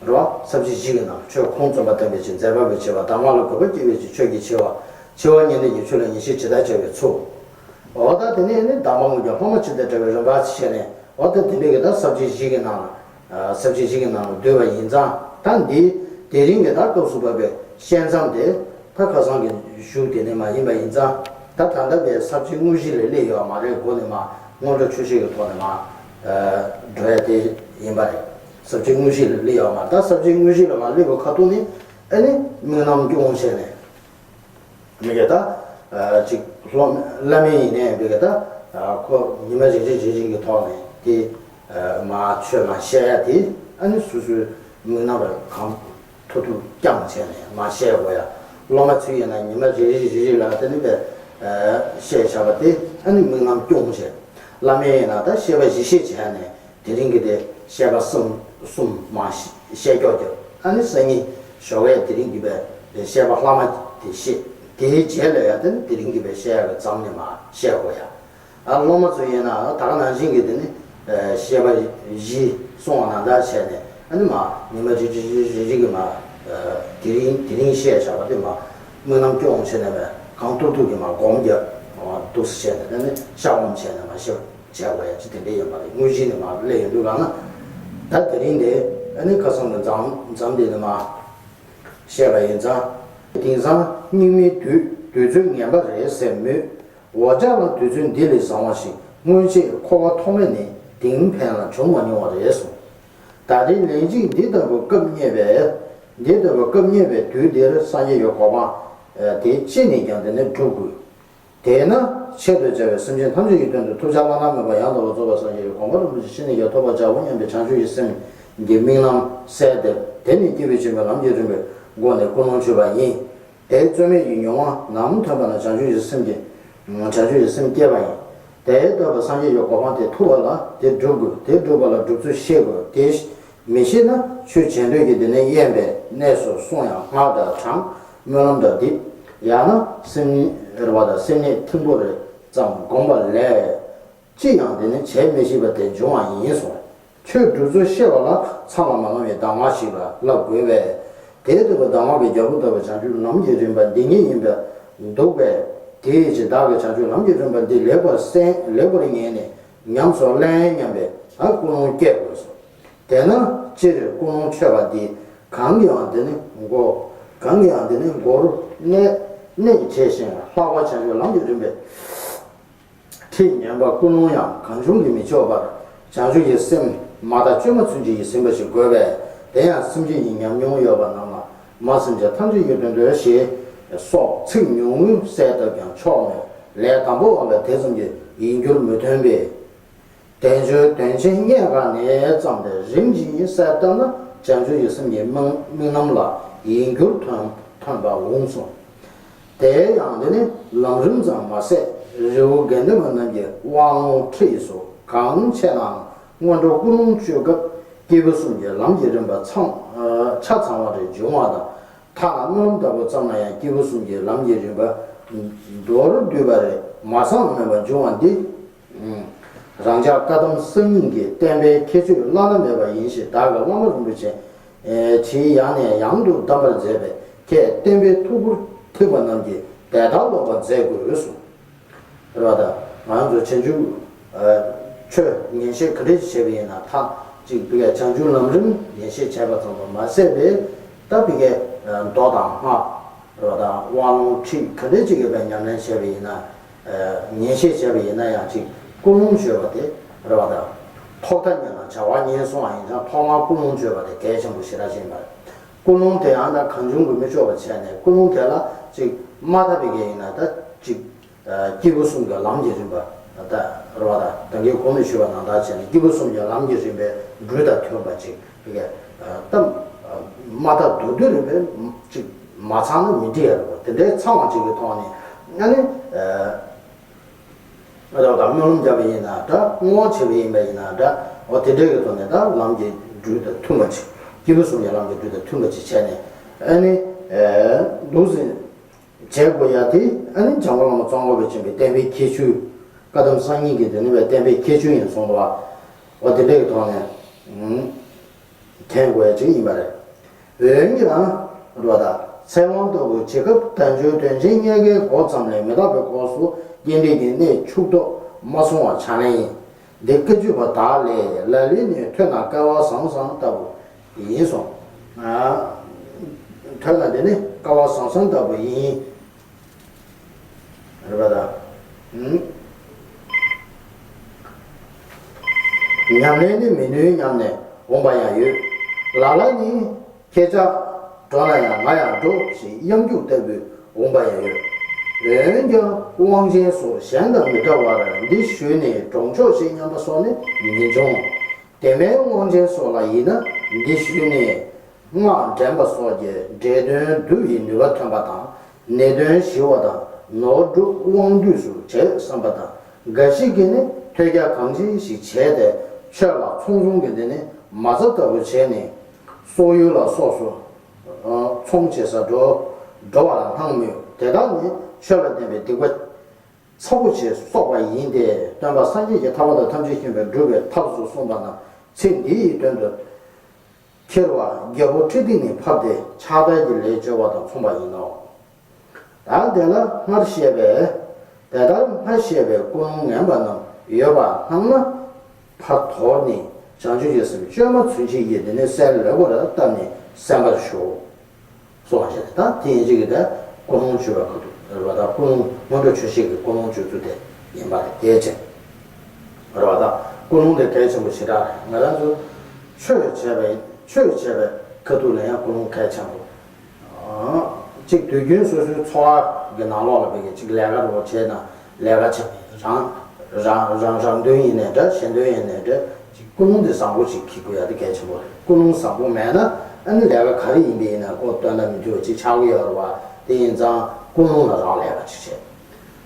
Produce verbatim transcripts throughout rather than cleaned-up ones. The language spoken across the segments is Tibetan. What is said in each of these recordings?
རེད་བ། ས་བཅད་བཞི་གི་ནང་ཆོས་ཁུངས་རྩོམ་པ་བསྟན་པའི་ཆེད། མཛད་པ་པོས་བྱས་པ། གདམས་ངག་ལ་གུས་པ་བསྐྱེད་པའི་ཕྱིར། ཆོས་ཀྱི་ཆེ་བ། འཆི་བ་ཉིད་དོན་གྱི་ཆོས་ལ་ངེས་ཤེས་ཇི་ལྟར་བྱ་བའི་ཚུལ། འོ་ད་དེ་ནས་ནི་གདམས་པ་དངོས་ཀྱི་སློབ་མ་ཅི་ལྟར་འབྲེལ་བའི་རིམ་པ་བྱས་ནས། འོ་ད་དེ་འདྲའི་གི་ད་ས་བཅད་བཞི་གི་ནང་ལ། ས་བཅད་བཞི་གི་ནང་ལ་བསྡུས་པ་ཡིན་ཙང་། ད་འདི་དེ་རིང་གི་ད་སྐབས་སུ་བབས་པའི་བཤད་མཚམས་དེ་ད་ཁ་སང་གི་གཞུག་དེ་ནས་མ་ཡིན་པ་ཡིན་ཙང་། ད་ད་ལྟ་བའི་ས་བཅད་དངོས་གཞི་ལ་སླེབས་ཡོད་མ་རེད། འགོ་ནས་མ་སྔོན་འགྲོ་ཆོས་བཤད་ཀྱི་ཐོག་ནས་མ་འགྲོ་ཡ་དེ་ཡིན་པ་རེད། ས་བཅད་དངོས་གཞི་ལ་སླེབས་ཡོད་མ་རེད། ད་ས་བཅད་དངོས་གཞི་ལ་མ་སླེབས་པའི་ཁ་ཐུག་ནས་ཨ་ནི་དམིགས་རྣམ་སྐྱོང་བྱས་ནས། མི་གེ་ད། ཅིག་སློབ་བླ་མ་ཡིན་ནའི་མི་གེ་ད། ཁོ་ཉི་མ་རེ་རེ་རེ་རེ་གི་ཐོག་ནས་དེ་མ་ཆོས་མ་བཤད་ཡ་དེ། ཨ་ནི་སོ་སོའི་དམིགས་རྣམ་རེ་གང་ཐུབ་ཐུབ་བསྐྱངས་བྱས་ནས་མ་བཤད་དགོས་ཡ། སློབ་མ་ཚོས་ཡིན་ན་ཉི་མ་རེ་རེ་རེ་རེ་ལ་དེ་ནི་བས་བཤད་བཞག་པ་དེ་ཨ་ནི་དམིགས་རྣམ་སྐྱོང་བྱས། བླ་མ་ཡིན་ན་ད་བཤད་པ་བཞི་བཤད་བྱས་ནས། དེ་རིང་གི་དེ་བཤད་པ་གསུམ་གསུམ་མ་བཤད་ཀྱོག་ཀྱོག་ཨ་ནི་སང་ཉིན་ཞོགས་ཀས་དེ་རིང་གི་བཤད་པ་ལྷག་མ་དེ་བཤད། དེའི་རྗེས་ལ་ཡང་དེ་ནི་དེ་རིང་གི་བཤད་ཡག་གི་མཚམས་ནས་མ་བཤད་དགོས་ཡ། ཨ་སློབ་མ་ཚོ་ཡིན་ན་ད་ག་ནང་བཞིན་གྱི་དེ་ནི་བཤད་པ་བཞི་གསུང་བ་ནང་ལྟར་བྱས་ནས། ཨ་ནི་མ་ཉི་མ་རེ་རེ་རེ་རེ་གི་མ་དེ་རིང་དེ་རིང་བཤད་བྱ་བ་དེ་མ་དམིགས་རྣམ་སྐྱོང་བྱས་ནས་མ་གང་ཐུབ་ཐུབ་ཀྱི་མ་སྒོམ་རྒྱབ་འདུག་སེ་བྱས་ནས། དེ་ནི་ཤར་སྒོམ་བྱས་ནས་མ་བཤད། བྱས་པ་ཡང་ཅི་དེ་འདྲ་ཡིན་པ་རེད། དངོས་གཞི་ནས་མར་སླེབས་ཡོང་དུས་གང་ན། ད་དེ་རིང་དེ་ཨ་ནི་ཁ་སང་གི་མཚམས་མཚམས་དེ་ནས་མར་བཤད་པ་ཡིན་ཙང་། དེང་སང་སྙིགས་མའི་དུས་དུས་ཚོད་ངན་པ་རེད་ཟེར་མོད། འོ་ཅག་ལ་དུས་ཚོད་འདི་ལས་བཟང་བ་ཞིག་སྔོན་ཆད་འཁོར་བ་ཐོག་མེད་ནས་དེང་ཕན་ལ་བྱུང་མ་མྱོང་བ་རེད་གསུངས། ད་རེས་ལན་གཅིག་འདི་ལྟ་བུ་སྐབས་རྙེད་པས། འདི་ལྟ་བུ་སྐབས་རྙེད་པའི་དུས་འདིར་སངས་རྒྱས་ཀྱི་གོ་འཕང་དེ་ཅི་ནས་ཀྱང་དེ་ནས་སྒྲུབ་དགོས། དེས་ན་ཆེད་དུ་བྱ་བའི་སེམས་ཅན་ཐམས་ཅད་ཀྱི་དོན་དུ་ཐུགས་ཅག་བླ་ན་མེད་པ་ཡང་དག་པར་རྫོགས་པར་སངས་རྒྱས་ཀྱི་གོ་འཕང་རིན་པོ་ཆེ་ཅི་ནས་ཀྱང་ཐོབ་པར་བྱའོ་སྙམ་པའི་བྱང་ཆུབ་ཀྱི་སེམས་ཀྱི་དམིགས་རྣམ་གསལ་འདེབས། དེ་ནི་སྐྱེས་བུ་ཆེན་པོའི་ལམ་གྱི་རིམ་པའི་སྒོ་ནས་ཀུན་སློང་བཅུ་པ་ཡིན། དེ་རྩོལ་མེད་ཀྱི་མྱོང་བ་ནམ་ཐོན་པ་ན་བྱང་ཆུབ་ཀྱི་སེམས་ཀྱི་བྱང་ཆུབ་ཀྱི་སེམས་སྐྱེས་པ་ཡིན། དེ་ལྟ་བུ་སངས་རྒྱས་ཀྱི་གོ་འཕང་དེ་ཐོབ་པ་ལ་དེ་སྒྲུབ་དགོས། དེ་སྒྲུབ་པ་ལ་སྒྲུབ་ཚུལ་ཤེས་དགོས། དེ་མི་ཤེས་ན་ཆོས་བྱེད་འདོད་ཀྱི་དེ་ནས་དབེན་པའི་གནས་སུ་སོང་ཡང་སྔགས་དང་གྲངས། སྨོན་ལམ་དང་འདི། ཡང་ན་སེམས་རེ་བ་དང་སེམས་ཉིད་ཐིམ་པོ་རེ་ཙམ་བསྒོམ་པ་ལས། ཅི་ཡང་དེ་ནི་བྱེད་མི་ཤེས་པ་དེ་འབྱུང་བ་ཡིན་གསུངས། ཆོས་སྒྲུབ་ཚུལ་ཤེས་པ་ལ་མཚམས་ལ་མ་ལང་བའི་གདམས་ངག་ཞིག་ལ་བསླབ་དགོས་པས། དེ་ལྟ་བུ་གདམས་ངག་གི་རྒྱལ་པོ་ལྟ་བུ་བྱང་ཆུབ་ལམ་གྱི་རིམ་པ་འདི་ཉིད་ཡིན་པར་འདུག་པས། དེའི་ཕྱིར་བདག་གིས་བྱང་ཆུབ་ལམ་གྱི་རིམ་པ་འདི་ལེགས་པར་གསན། ལེགས་པར་ཉན་ནས་ཉམས་སུ་ལེན་སྙམ་པའི་ད་ཀུན་སློང་སྐྱེ་དགོས་སོ། དེས་ན་སྤྱིར་ཀུན་སློང་ཆོས་པ་འདི་གང་གིའང་དེ་ནི་མགོ། གང་གིའང་དེ་ནི་མགོ་རུ་གནས་གནས་བྱས་ཤིང་། ལྷག་པར་བྱང་ཆུབ་ལམ་གྱི་རིམ་པའི་ཁྲིད་ཉན་པ་ཀུན་སློང་ཡང་གང་བྱུང་གིས་མི་ཆོག་པར། བྱང་ཆུབ་ཀྱི་སེམས་མ་དག་བཅོས་མ་ཚུན་ཆད་ཀྱིས་ཟིན་པ་ཞིག་དགོས་པས། དེ་ཡང་སེམས་ཅན་གྱི་ཉམས་མྱོང་ཡོད་པ་རྣམས་ལ། མ་སེམས་ཅན་ཐམས་ཅད་ཀྱི་དོན་དུ་ཞེས་སོགས་ཚིག་ཉུང་ངུས་གསལ་བཏབ་ཀྱང་ཆོག་མོད། ལས་དང་པོ་འོངས་པའི་དེ་ཙམ་གྱིས་ཡིན་རྒྱུར་མི་སྟོན་པས། དལ་འབྱོར་དོན་ཆེན་རྙེད་དཀའ་ནས་བརྩམས་ཏེ་རིམ་གྱིས་གསལ་བཏབ་ན། བྱང་ཆུབ་ཀྱི་སེམས་ཀྱི་དམིགས་དམིགས་རྣམ་ལ་ཡིན་རྒྱུར་ཐོན་ཐོན་པ་འོང་གསུངས། དེ་ཡང་འདི་ནི་ལམ་རིམ་ཙམ་མ་ཟད། རི་བོ་དགེ་ལྡན་པ་རྣམས་ཀྱི་དབང་ལུང་ཁྲིད་སོགས་གང་ཆེ་ནའང་སྔོན་འགྲོ་ཀུན་སློང་བཅུའི་སྐབས་སྐྱེས་བུ་གསུམ་གྱི་ལམ་གྱི་རིམ་པ་ཚང་ཆ་ཚང་བ་རེ་འབྱུང་བ་དང་། ཐ་ན་སྨོན་ལམ་ལྟ་བུ་བརྩམས་ན་ཡང་སྐྱེས་བུ་གསུམ་གྱི་ལམ་གྱི་རིམ་པ་མདོར་བསྡུས་པ་རེ་མ་ཚང་མེད་པ་འབྱུང་བ་འདི། རང་ཅག་བཀའ་གདམས་གསར་རྙིང་གི་བསྟན་པའི་ཁྱད་ཆོས་བླ་ན་མེད་པ་ཡིན་ཞེས་བདག་གི་བླ་མ་རིན་པོ་ཆེ་ཁྲིའི་ཡང་ནས་ཡང་དུ་གདམས་པར་མཛད་པས། ཁྱེད་བསྟན་པའི་ཐུགས་ཁུར་ཐེག་པ་རྣམས་ཀྱིས་དེ་ལྟར་ལོག་པར་མཛད་དགོས་གསུངས། རེད་བ། ད་ང་ཚོ་བྱང་ཆུབ་ཆོས་ཉན་བཤད་ག་འདྲ་ཞིག་བྱས་པ་ཡིན་ན། ཐ་ཅིག་བི་གའི་བྱང་ཆུབ་ལམ་རིམ་ཉན་བཤད་བྱས་པ་ཙམ་དུ་མ་ཟད་པའི། ད་བི་གའི་མདོ་དང་སྔགས་རེད་བ། ད་དབང་ལུང་ཁྲིད་ག་འདྲ་ཅིག་གི་བའི་ཉམས་ལེན་བྱས་པ་ཡིན་ན། ཉན་བཤད་བྱས་པ་ཡིན་ན་ཡང་ཅིག་ཀུན་སློང་བཅོས་པ་དེ་རེད་བ། ད་ཐོག་མཐའ་ཉན་དང་བྱ་བ་ཉན་གསུང་བ་ཡིན་ཙང་། ཐོག་མར་ཀུན་སློང་བཅོས་པ་དེ་གལ་ཆེན་པོ་ཞེ་དྲག་ཅིག་ཡིན་པ་རེད། ཀུན་སློང་དེ་ཡང་ད་གང་བྱུང་གིས་མི་ཆོག་པ་བྱས་ནས། ཀུན་སློང་དེ་ལ་ཅིག་མ་དག་པའི་གི་ཡིན་ན། ད་ཅིག་སྐྱེས་བུ་གསུམ་གྱི་ལམ་གྱི་རིམ་པ་ད་རེད་བ། ད་ད་གིན་གོང་ནས་ཞུས་པ་ནང་ལྟར་བྱས་ནས་སྐྱེས་བུ་གསུམ་གྱི་ལམ་གྱི་རིམ་པའི་སྦྲུལ་དང་མཐུན་པ་ཅིག་བི་གའི་ད་མ་དག་མདོར་བསྡུས་རིམ་པའི་ཅིག་མ་ཚང་ན་མི་འགྲིག་ཡ་རེད་བ། དེ་འདྲའི་ཚང་བ་ཅིག་གི་ཐོག་ནས་ཨ་ནི། ཨ་ད་ད་སྨོན་ལམ་བརྒྱབ་པ་ཡིན་ན་འདྲ། བསྔོ་བ་བྱས་པ་ཡིན་པ་ཡིན་ན་འདྲ། འོ་དེ་འདྲའི་གི་ཐོག་ནས་ད་ལམ་གྱི་སྦྲུལ་དང་མཐུན་པ་ཅིག། སྐྱེས་བུ་གསུམ་གྱི་ལམ་གྱི་སྦྲུལ་དང་མཐུན་པ་ཅིག་བྱས་ནས། ཨ་ནི། ཨེ། འདུག་སེ་བྱེད་དགོས་ཡ་དེ་ཨ་ནི་འཇམ་མགོན་བླ་མ་ཙོང་ཁ་པ་ཆེན་པོའི་བསྟན་པའི་ཁྱད་ཆོས། བཀའ་གདམས་གསར་རྙིང་གི་དེ་ནི་བའི་བསྟན་པའི་ཁྱད་ཆོས་ཡིན་གསུངས་འདུག་བ། འོ་དེ་འདྲའི་གི་ཐོག་ནས། ཨུམ། མཁྱེན་དགོས་ཡ་ཅིག་ཡིན་པ་རེད། འོན་ཀྱང་རེད་པ། ད་ཚེ་དབང་ལྟ་བུ་བྱེད་སྐབས་དལ་འབྱོར་དོན་ཆེན་རྙེད་དཀའི་འགོ་ཙམ་ལས་མི་རྟག་པའི་སྐབས་སུ་རྐྱེན་འདས་ཀྱི་གནས་འཆུག་ཐོག་མ་སོང་བ་ཕྱག་ལེན་ཡིན། འདི་བཀའ་བརྒྱུད་པ་དག་ལས་ལ་ལུ་ནི་ཐོས་ན་སྐལ་བ་བཟང་བཟང་ལྟ་བུ་ཡིན་གསུངས། ཨ། ཐོས་ན་འདི་ནི་སྐལ་བ་བཟང་བཟང་ལྟ་བུ་ཡིན། རེད་པ་ད། ཨུམ། ཉམས་ལེན་ནི་མི་ནུས་སྙམ་ནས་འོངས་པ་ཡང་ཡོད། ལ་ལ་ནི་ཁྱེད་ཅག་འགྲོ་ན་ཡང་ང་ཡང་འགྲོ་ཞེས་གཡམ་རྒྱུག་ལྟ་བུའི་འོངས་པ་ཡང་ཡོད། འོན་ཀྱང་དབང་ཆེན་སོགས་གཞན་དང་མི་འདྲ་བར་འདི་ཞུས་ནས་གྲོང་ཆོག་ཞེས་སྙམ་པ་སོགས་ནི་མི་འབྱུང་། དེ་མིན་དབང་ཆེན་སོགས་ལ་ཡིན་ན་འདི་ཞུས་ནས་སྔགས་འདྲེན་པ་སོགས་ཀྱི་འདྲེ་གདོན་འདུལ་བའི་ནུས་པ་ཐོན་པ་དང་ནད་གདོན་ཞི་བ་དང་ནོར་སྒྲུབ་དབང་འདུས་སུ་བྱེད་བསམ་པ་དང་འགའ་ཞིག་གིས་ནི་ཐོས་རྒྱ་གང་ཅི་ཞིག་བྱས་ཏེ་ཆོས་ལ་ཚོང་ཟོང་གི་འདི་ནི་མ་རྩ་ལྟ་བུ་བྱས་ནས་སོག་ཡུལ་ལ་སོགས་སུ་ཚོང་བྱེད་སར་འགྲོ་འགྲོ་བ་ལ་སྣང་མོད། དེ་དག་ནི་ཆོས་ལ་བརྟེན་པའི་སྡིག་པ་ཚ་པོ་ཆེ་སོགས་པ་ཡིན་ཏེ། སྟོན་པ་སངས་རྒྱས་ཀྱིས་ཐར་པ་དང་ཐམས་ཅད་མཁྱེན་པའི་སྒྲུབ་པའི་ཐབས་སུ་གསུངས་པ་རྣམས་ཚེ་འདི་ཡི་དོན་དུ་ཁྱེར་བ་རྒྱལ་པོ་ཁྲི་སྟེང་ནས་ཕབ་སྟེ་ཕྱག་དར་གྱི་ལས་བཅོལ་བ་དང་མཚུངས་པ་ཡིན་ནོ། ད་དེ་ལ་སྔར་བཤད་པའི་དེ་ལྟར་སྔར་བཤད་པའི་ཀུན་སློང་ངན་པ་རྣམས་ཡོད་པ་སྣང་ན། ཕར་དོར་ནས་བྱང་ཆུབ་ཀྱི་སེམས་བཅོས་མ་ཚུན་ཆད་ཀྱི་དེ་ནས་སེལ་ལེགས་པར་བཏབ་ནས་གསན་པར་ཞུ། གསུངས་པ་ཞིག་རེད། ད་དེ་ཡིན་གཅིག་གི་ད་ཀུན་སློང་བཅོས་པའི་ཁ་ཐུག་རེད་པ། ད་ཀུན་སློང་སྔོན་འགྲོ་ཆོས་བཤད་ཀྱི་ཀུན་སློང་བཅོས་ཚུལ་དེ་ཡིན་པ་རེད། དེའི་ཕྱིར་རེད་པ། ད་ཀུན་སློང་དེ་གལ་ཆེན་པོ་ཞེ་དྲག་རེད། ང་རང་ཚོ་ཆོས་བྱས་པའི་ཆོས་བྱས་པའི་ཁ་ཐུག་ལ་ཡང་ཀུན་སློང་གལ་ཆེན་པོ། གཅིག་དུས་རྒྱུན་སོ་སོའི་འཚོ་བ་གི་ནང་ལོགས་ལ་བས་ཀྱི་གཅིག་ལས་ཀ་རུ་བྱས་ན་ལས་ཀ་བྱས་རང་རང་རང་རང་དོན་ཡིན་ནའི་འདྲ། གཞན་དོན་ཡིན་ནའི་འདྲ། ཅིག་ཀུན་སློང་དེ་བཟང་པོ་ཅིག་འཁྱེར་དགོས་ཡ་དེ་གལ་ཆེན་པོ་རེད། ཀུན་སློང་བཟང་པོ་མེད་ན་ཨ་ནི་ལས་ཀ་ག་རེ་ཡིན་པ་ཡིན་ན་ཁོ་དོན་དག་མི་འཁྱོལ་བ་ཅིག་ཆགས་ཀྱི་ཡོད་རེད་པ། དེ་ཡིན་ཙང་ཀུན་སློང་ལ་རག་ལས་ཀ་ཅིག་བྱེད།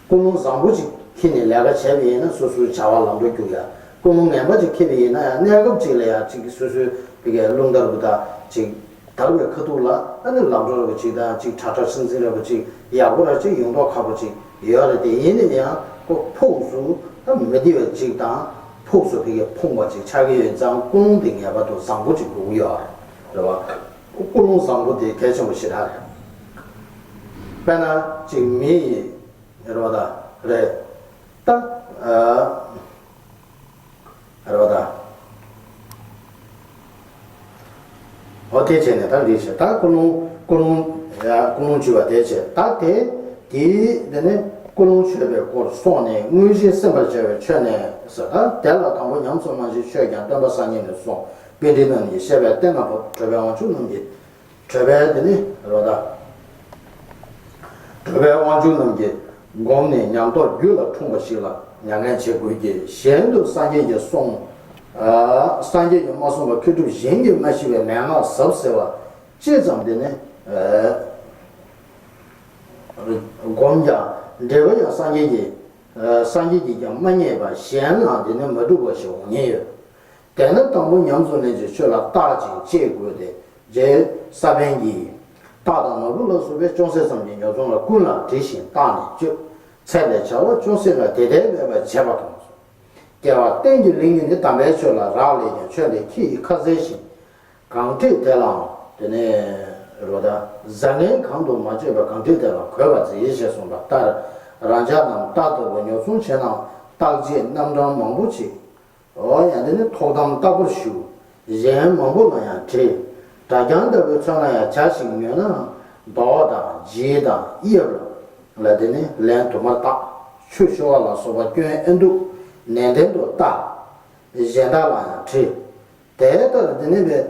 ཀུན་སློང་བཟང་པོ་ཅིག་འཁྱེར་ནས་ལས་ཀ་བྱས་པ་ཡིན་ན་སོ་སོའི་བྱ་བ་ལམ་འགྲོ་རྒྱུག་ཡ། ཀུན་སློང་ངན་པ་ཅིག་འཁྱེར་པ་ཡིན་ན་ཡང་གནས་སྐབས་ཅིག་ལ་ཡང་ཅིག་སོ་སོའི་བི་གའི་རླུང་དར་བུ་དང་ཅིག་དར་བའི་ཁ་ཐུག་ལ་ཨ་ནི་ལམ་འགྲོ་ར་བ་ཅིག་དང་ཅིག་ཁྲ་ཁྲ་ཚིང་ཚིང་ར་བ་ཅིག་ཡག་པོ་ར་ཅིག་ཡོང་མདོག་ཁ་པོ་ཅིག་ཡོད་རེད། དེ་ཡིན་ནའི་ཡང་ཁོ་ཕུགས་སུ་ད་མི་བདེ་བ་ཅིག་དང་ཕུགས་སུ་བི་གའི་ཕོངས་པ་ཅིག་ཆགས་ཀྱི་ཡོད་ཙང་ཀུན་སློང་དེ་ངེས་པར་དུ་བཟང་པོ་ཅིག་དགོས་ཀྱི་ཡོད་རེད་པ། ཀུན་སློང་བཟང་པོ་དེ་གལ་ཆེན་པོ་ཞེ་དྲག་རེད། དཔེར་ན་ཅིག་མི་ཡི་རེད་པ། ད་རེད། ད་ཨ་རེད་པ། ད་འོ་དེ་བྱས་ནས་ད་འདི་བྱས། ད་ཀུན་སློང་ཀུན་སློང་ཡ་ཀུན་སློང་བཅོས་པ་དེ་བྱས། ད་དེ་དེའི་དེ་ནི་ཀུན་སློང་བཅོས་པའི་སྐོར་སོང་ནས་དངོས་གཞི་སེམས་པར་བྱ་བའི་ཆོས་ནི་ཟེར། ད་དེ་ལ་དང་པོ་ཉམས་སུ་བླང་བྱའི་ཆོས་ཀྱང་སྟོན་པ་སངས་རྒྱས་ནས་གསུངས། པཎྜི་ཏ་རྣམས་ཀྱིས་བཤད་པའི་བསྟན་ལ་བབ། གྲོལ་བའི་དབང་ཕྱུག་རྣམས་ཀྱིས། གྲོལ་བའི་དེ་ནི་རེད་པ། ད་གྲོལ་བའི་དབང་ཕྱུག་རྣམས་ཀྱིས་བསྒོམས་ནས་ཉམས་རྟོགས་རྒྱུད་ལ་འཁྲུངས་པ་ཞིག་ལ་མྱ་ངན་བྱེད་དགོས་ཀྱི། གཞན་དུ་སངས་རྒྱས་ཀྱིས་གསུངས། ཨ། སངས་རྒྱས་ཀྱིས་མ་གསུངས་པ་མཁས་གྲུབ་གཞན་གྱིས་མ་ཤེས་པའི་མན་ངག་ཟབ་ཟེར་བ་ཅི་ཙམ་དེ་ནི་ཨ་བསྒོམས་ཀྱང་འགྲེལ་པ་ཡང་སངས་རྒྱས་ཀྱིས་ཨ་སངས་རྒྱས་ཀྱིས་ཀྱང་མ་རྙེད་པ་གཞན་ལ་དེ་ནི་མ་གྲུབ་པ་ཞིག་འོང་ཉེན་ཡོད། དེས་ན་དང་པོ་ཉམས་སུ་ལེན་ཅིང་ཆོས་ལ་བརྟག་ཅིང་དཔྱད་དགོས་ཏེ། རྗེ་ས་པཎ་གྱིས། རྟ་དང་ནོར་བུ་ལ་སོགས་པའི་ཅུང་ཟད་ཙམ་གྱི་ཉོ་ཚོང་ལ་ཀུན་ལ་དྲི་ཞིང་བརྟགས་ནས་སྤྱོད། ཚད་ལས་བྱ་བ་ཅུང་ཟད་ལ་དེ་ལྟར་མེད་པར་བྱེད་པ་དང་། སྐྱེ་བ་གཏན་གྱི་ལེགས་ཉེས་ནི་དམ་པའི་ཆོས་ལ་རག་ལས་ཀྱང་ཆོས་འདི་ཁྱི་ཡིས་ཁ་ཟས་བཞིན། གང་འཕྲད་དེ་ལའང་དེ་ནས་རོ་ད་བཟང་ངན་གང་དུ་མ་སྤྱོད་པར་གང་འཕྲད་དེ་ལ་གོས་པར་མཛོད་ཞེས་གསུངས་པ་ལྟར། རང་ཅག་རྣམས་རྟ་ལྟ་བུ་ཉོ་ཚོང་བྱེད་ན་བརྟག་དཔྱད་རྣམ་གྲངས་མང་པོ་ཅིག་འོ་ཡང་དེ་ནི་ཐུགས་དམ་བརྟག་པར་ཞུ། གཞན་མང་པོ་ལ་ཡང་དྲི། སྒྲ་རྐྱང་ལྟ་བུའི་ཚོད་ན་ཡང་ཇ་ཞིག་ཉོས་ན་མདོག་དང་ལྗིད་དང་དབྱིབས་ལ་དེ་ནི་ལན་དུ་མར་བརྟག། ཆུ་ཤོར་བ་ལ་སོགས་པ་སྐྱོན་ཨེ་འདུག་ནན་ཏན་དུ་བརྟག། གཞན་དག་ལ་ཡང་དྲི། དེ་ལྟར་དེ་ནི་བས་